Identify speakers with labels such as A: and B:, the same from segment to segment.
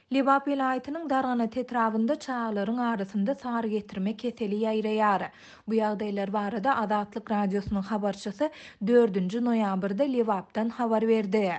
A: Lebap welaýatynyň Darganat etrabynda çagalaryň arasynda sarygetirme keseli ýaýraýar. Bu ýagdaýlar barada Azatlyk Radiosynyň habarçysy dördünji noýabrda Lebapdan habar berdi.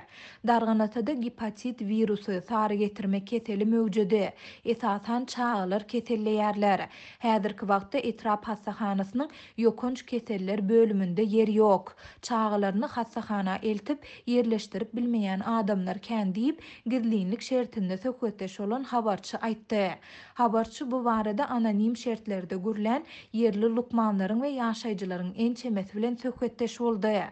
A: Darganatada gepatit wirusy, sarygetirme keseli möwjedi. Esasan, çagalar keselleýärler. Häzirki wagtda etrap hassahanasynyň ýokanç keseller bölüminde ýer ýok. Çagalaryny hassahana eltip, ýerleşdirip bilmeýän adamlar kän diýip, gizlinlik şertinde söhbetdeş bolan habarçy aýtdy. Habarçy bu barada anonim şertlerde gürlän ýerli lukmanlaryň we ýaşaýjylaryň ençemesi bilen söhbetdeş boldy.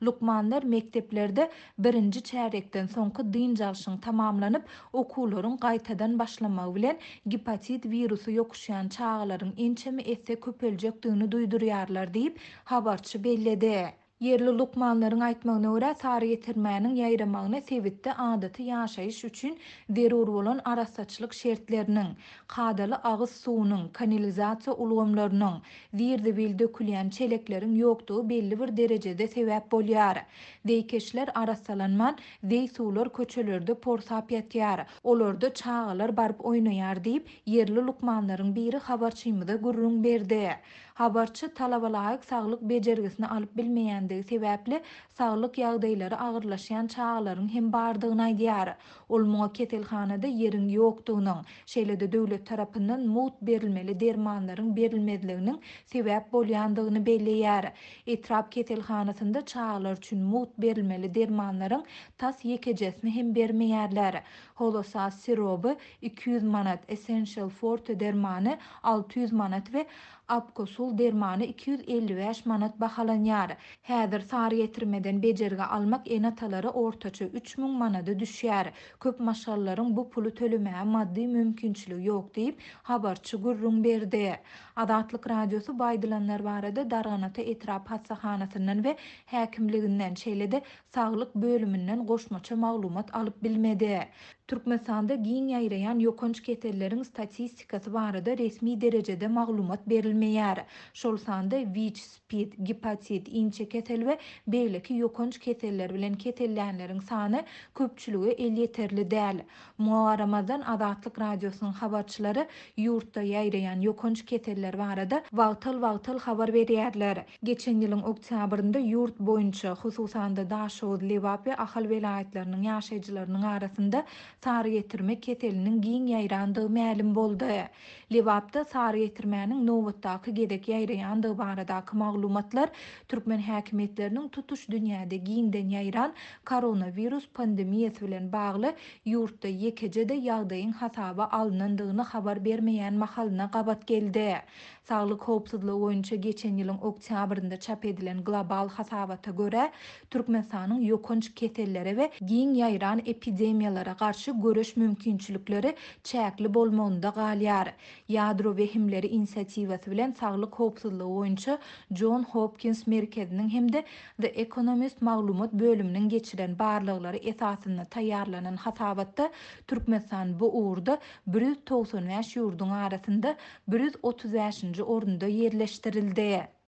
A: Lukmanlar mekdeplerde birinji çärýekden soňky dynç alşyň tamamlanyp, okuwlaryň gaýtadan başlamagy bilen gepatit wirusy ýokuşýan çagalaryň ençeme esse köpeljekdigini duýdurýarlar diýip, habarçy belledi. Ýerli lukmanlaryň aýtmagyna görä, sarygetirmäniň ýaýramagyna sebitde adaty ýaşaýyş üçin zerur bolan arassaçylyk şertleriniň, kadaly agyz suwunyň, kanalizasiýa ulgamlarynyň, zir-zibil dökülýän çelekleriň ýokdugy belli bir derejede sebäp bolýar. Zeýkeşler arassalanman, zeý suwlar köçelerde porsap ýatýar, olarda çagalar baryp oýnaýar diýip, ýerli lukmanlaryň biri habarçymyza gürrüň berdi. Habarçy talabalaýyk saglyk bejergisini alyp bilmeýändigi sebäpli, saglyk ýagdaýlary agyrlaşýan çagalaryň hem bardygyny aýdýar. Ol muňa keselhanada ýeriň ýokdugynyň, şeýle-de döwlet tarapyndan mugt berilmeli dermanlaryň berilmezliginiň sebäp bolýandygyny belleýär. Etrap keselhanasynda çagalar üçin mugt berilmeli dermanlaryň tas ýekejesini hem bermeýärler. Holosas siroby 200 manat, Essential Forte dermany 600 manat we Apkosul dermany 255 manat bahalanýar. Häzir sarygetirmeden bejergi almak ene-atalara ortaça 3000 manada düşýär. Köp maşgalalaryň bu puly tölemäge maddy mümkinçiligi ýok diýip, habarçy gürrüň berdi. Azatlyk Radiosy bu aýdylanlar barada Darganata etrap hassahanasyndan we häkimliginden, şeýle-de saglyk bölüminden goşmaça maglumat alyp bilmedi. Türkmenistanda giň ýaýraýan ýokanç keselleriň statistikasy barada resmi derejede maglumat berilmeýär. Şol sanda wiç, spid, gepatit, inçekesel we beýleki ýokanç keseller bilen kesellänleriň sany köpçülige elýeterli däl. Muňa garamazdan, Azatlyk Radiosynyň habarçylary ýurtda ýaýraýan ýokanç keseller barada wagtal-wagtal habar berýärler. Geçen ýylyň oktýabrynda ýurt boýunça, hususan-da Daşoguz, Lebap we Ahal welaýatlarynyň ýaşaýjylarynyň arasynda sarygetirme keseliniň giň ýaýrandygy mälim boldy. Lebapda sarygetirmäniň nobatdaky gezek ýaýraýandygy baradaky maglumatlar türkmen häkimiýetleriniň tutuş dünýäde giňden ýaýran koronawirus pandemiýasy bilen bagly ýurtda ýekeje-de ýagdaýyň hasaba alnandygyny habar bermeýän mahalyna gabat geldi. Saglyk howpsuzlygy boýunça geçen ýylyň oktýabrynda çap edilen global hasabata görä, Türkmenistanyň ýokanç kesellere we giň ýaýran epidemiýalara garşy göreş mümkinçilikleri çäkli bolmagynda galýar. Ýadro wehimleri inisiatiwasy bilen saglyk howpsuzlygy boýunça Jon Hopkins merkeziniň hem-de The Economist maglumat bölüminiň geçiren barlaglary esasynda taýýarlanan hasabatda Türkmenistan bu ugurda 195 ýurduň arasynda 135-nji orunda ýerleşdirildi.